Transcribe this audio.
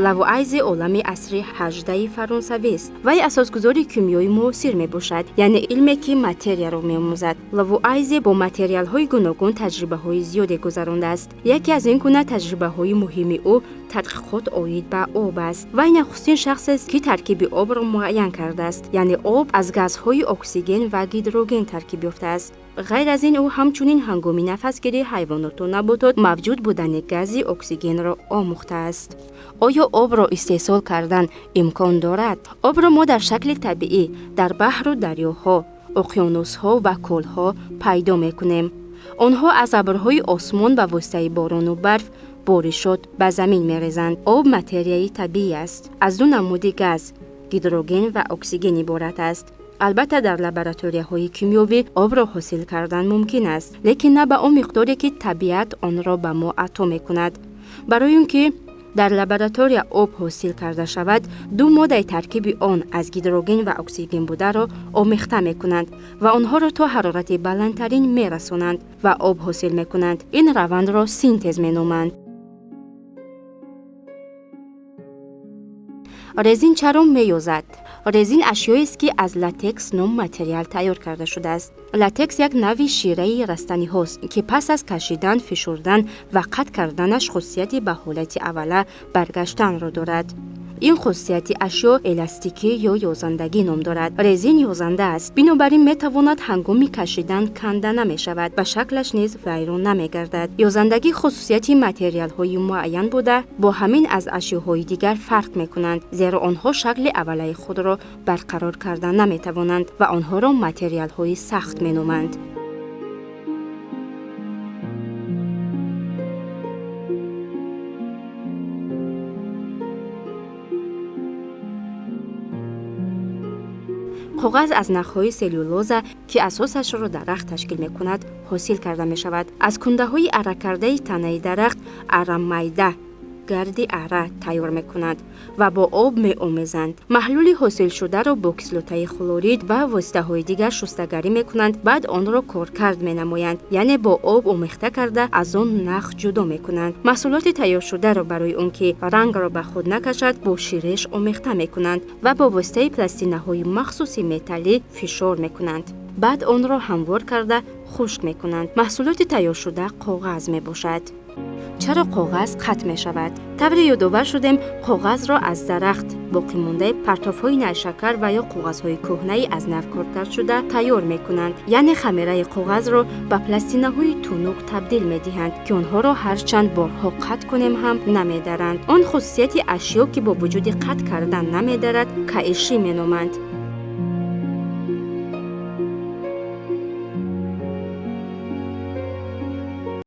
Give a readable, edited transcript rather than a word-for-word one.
Лавуайзе олами асри 18 фаронсавист. Вай асосгузори кимиёи муосир мебошад, яъне илме, ки материяро меомӯзад. Лавуайзе бо материалҳои гуногун таҷрибаҳои зиёде гузарондааст. Яке аз ин гуна таҷрибаҳои муҳими ӯ тадқиқот оид ба об аст. Вай нахустин шахсест, ки таркиби обро муайян кардааст, яъне об аз газҳои оксиген ва гидроген таркиб ёфтааст. Ғайр аз ин, ӯ ҳамчунин ҳангоми нафасгирии ҳайвоноту наботот мавҷуд будани гази оксигенро омӯхтааст. Оё обро истеҳсол кардан имкон дорад? Обро мо дар шакли табиӣ дар баҳру дарёҳо, уқёнусҳо ва кӯлҳо пайдо мекунем. Онҳо аз абрҳои осмон ба воситаи борону барф, боришот ба замин мерезанд. Об материяи табиӣ аст. Аз ду намуди газ гидроген ва оксиген иборат аст. Албатта, дар лабораторияҳои кимиёвӣ обро ҳосил кардан мумкин аст, лекин на ба он миқдоре, ки табиат онро ба мо ато мекунад. Барои он ки дар лаборатория об ҳосил карда шавад, ду моддаи таркиби он аз гидроген ва оксиген бударо омехта мекунанд ва онҳоро то ҳарорати баландтарин мерасонанд ва об ҳосил мекунанд. Ин равандро синтез меноманд. Резин чаро меёзад? Резин ашёест, ки аз латекс ном материал тайёр карда шудааст. Латекс як навъи шираи растаниҳост, ки пас аз кашидан, фишурдан ва қатъ карданаш хусусияти ба ҳолати аввала баргаштанро дорад. Ин хусусияти ашё эластикӣ ё ёзандагӣ ном дорад. Резин ёзанда аст, бинобар ин метавонад ҳангоми кашидан канда намешавад ва шаклаш низ вайрон намегардад. Ёзандагӣ хусусияти материалҳои муайян буда, бо ҳамин аз ашёҳои дигар фарқ мекунанд, зеро онҳо шакли аввалаи худро барқарор карда наметавонанд ва онҳоро материалҳои сахт меноманд. Коғаз аз нахҳои селлюлоза, ки асосашро дарахт ташкил мекунад, ҳосил карда мешавад. Аз кундаҳои арракардаи танаи дарахт аррамайда, гарди арра тайёр мекунанд ва бо об меомезанд. Маҳлули ҳосилшударо бо кислотаи хлорид ва воситаҳои дигар шустагарӣ мекунанд. Баъд онро коркард менамоянд, яъне бо об омехта карда, аз он нах ҷудо мекунанд. Маҳсулоти тайёршударо барои он ки рангро ба худ накашад, бо ширеш омехта мекунанд ва бо воситаи пластинаҳои махсуси металлӣ фишор мекунанд. Баъд онро ҳамвор карда, хушк мекунанд. Маҳсулоти тайёршуда коғаз мебошад. Чаро коғаз қатъ мешавад? Тавре ёдовар шудем, коғазро аз дарахт, боқимондаи партовҳои найшакар ва ё коғазҳои кӯҳнаи аз нав коркардшуда тайёр мекунанд. Яъне хамираи коғазро ба пластинаҳои тунук табдил медиҳанд, ки онҳоро ҳарчанд борҳо қатъ кунем ҳам намедаранд. Он хусусияти ашё, ки бо вуҷуди қатъ кардан намедарад, каишӣ меноманд.